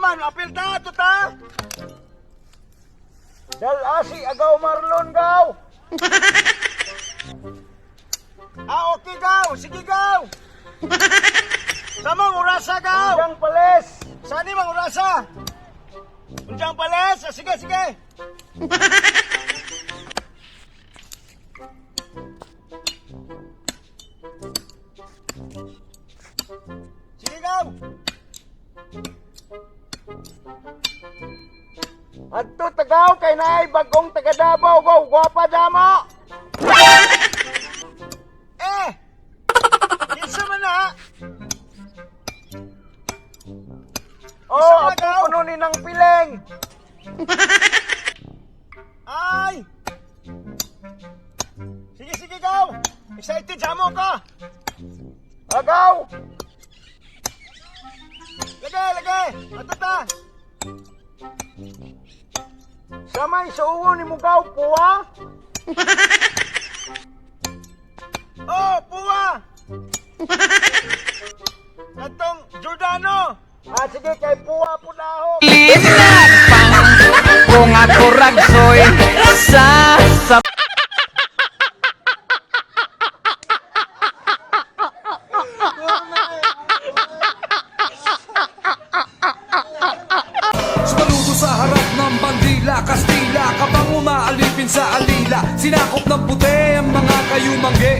man, apil ta, ato ta. Dal si Agaw Marlon gaw. Ah, okay gaw. Sige gaw. Samang orasa gaw. Unjang pales. Sani mang orasa? Unjang pales. Ah, sige, sige. Sige gaw. Adto tagaw kay naay bagong taga Davao gaw, gwapa damo. Eh. Kinsa man na? Oh, apo kuno ni nang pileng. Ay! Sige, sige, gaw! Excited, samo ka! Agaw! Lagay, lagay! Ato ta! Samay sa uwo ni Mugaw, puwa? Oh, puwa! Atong Giordano! Ah, sige, kay puwa po na ako. Linagpang kung ako ragsoy sa Saludo sa harap ng bandila, Kastila, kabang umaalipin sa alila. Sinakop ng puti ang mga kayumanggi.